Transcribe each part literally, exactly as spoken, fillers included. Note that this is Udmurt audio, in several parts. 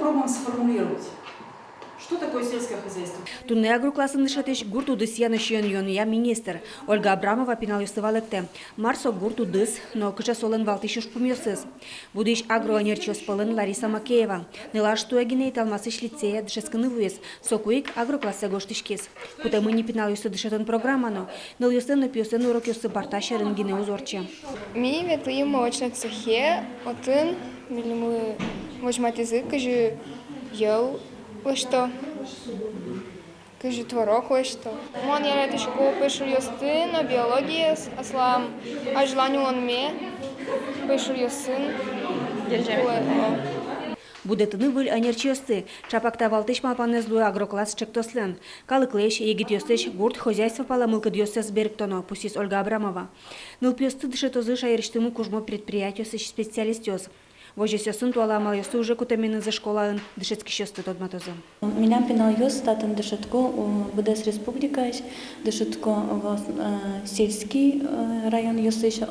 Пробуем сформулировать, что такое сельское хозяйство. Туннэ агроклассын дышетӥсь гурт удысъя но сиён-юонъя министр Ольга Абрамова пиналъёсты валэктэ, мар со гурт удыс но кыӵе солэн валтӥсь ужпумъёсыз. Будӥсь агроӧнерчиос пӧлын Лариса Макеева. Нылаш туэ гинэ Италмасысь лицее дышетскыны вуиз, соку ик агроклассэ гожтӥськиз. Кутэмын ни пиналъёсты дышетон программа но, нылъёслэн но пиослэн урокъёссы парта сьӧрын гинэ уз ортче. Ми ветлӥм молочной цехе, отын милемлы возьматӥзы, кызьы йӧл лэсьто, кызьы творог лэсьто. Мон яратӥсько пӧйшуръёсты но биологиез, аслам азьлань улонме пӧйшуръёсын. Герӟаме. Кулэ, о. Будэтыны выль ӧнерчиосты — чапак та валтӥсь малпанэз луэ «Агрокласс» ӵектослэн. Калыклэсь, егитъёслэсь гурт хозяйство пала мылкыдъёссэс берыктоно, пусйиз Ольга Абрамова. Нылпиосты дышетозы шаерысьтымы кужмо предприятиосысь специалистъёс. Возёсъёсын туала амалъёсты уже кутэмынызы школаын дышетскисьёсты тодматозы. Милям пиналъёс татын дышетско, у, быдэс республикаысь, дышетско, вот, э, сельский, э, районъёсысь, э,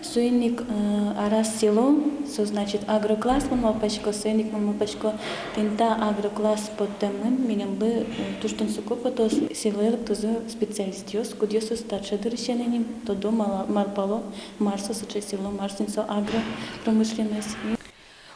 соин ик, э, араз село, со, значит, агрокласс, мон малпасько, соин ик мон малпасько, тӥни та агрокласс поттэмын милемлы, э, туж тунсыко потоз, селое лыктозы специалистъёс, кудъёсыз таӵе дырысен ини тодо, мала-, малпало, мар со сыӵе село, мар син со агропромышленность.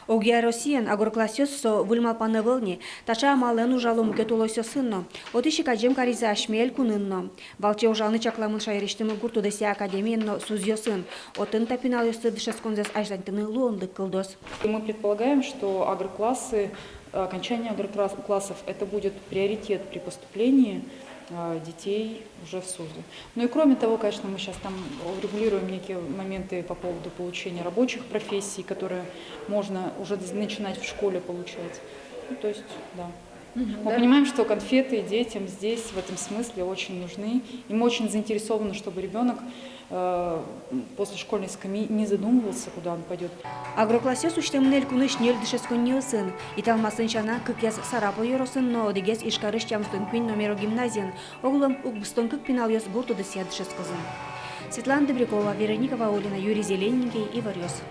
Огъя Россиын агроклассъёс — со выль малпан ӧвӧл ни. Таӵе амалэн ужало мукет улосъёсын но. Отысь ик адӟем каризы асьме элькунын но. Валче ужаны чакламын шаерысьтымы гурт удысъя академиен но СУЗъёсын. Отын та пиналъёсты дышетсконзэс азьланьтыны луонлык кылдоз. Мы предполагаем, что агроклассы, окончание агроклассов — это будет приоритет при поступлении, э, детей уже в СУЗы. Ну и кроме того, конечно, мы щас там урегулируем некие моменты по поводу получения рабочих профессий, которые можно уже з-, начинать в школе получать. Ну, то есть, да. Мгм, мы, да, понимаем, что конфеты детям здесь в этом смысле очень нужны, и мы очень заинтересованы, чтобы ребёнок, э, после школьной скамьи не задумывался, куда он пойдёт. Агроклассъёс усьтэмын элькунысь ньыль дышетсконниосын. Италмасын сяна, кыкез Сарапул ёросын но одӥгез Ижкарысь тямыстон куинь номеро гимназиын, огъя укмыстон кык пиналъёс гурт удысъя дышетскозы. Светлана Добрякова, Вероника Ваулина, Юрий Зелененький, «Иворъёс».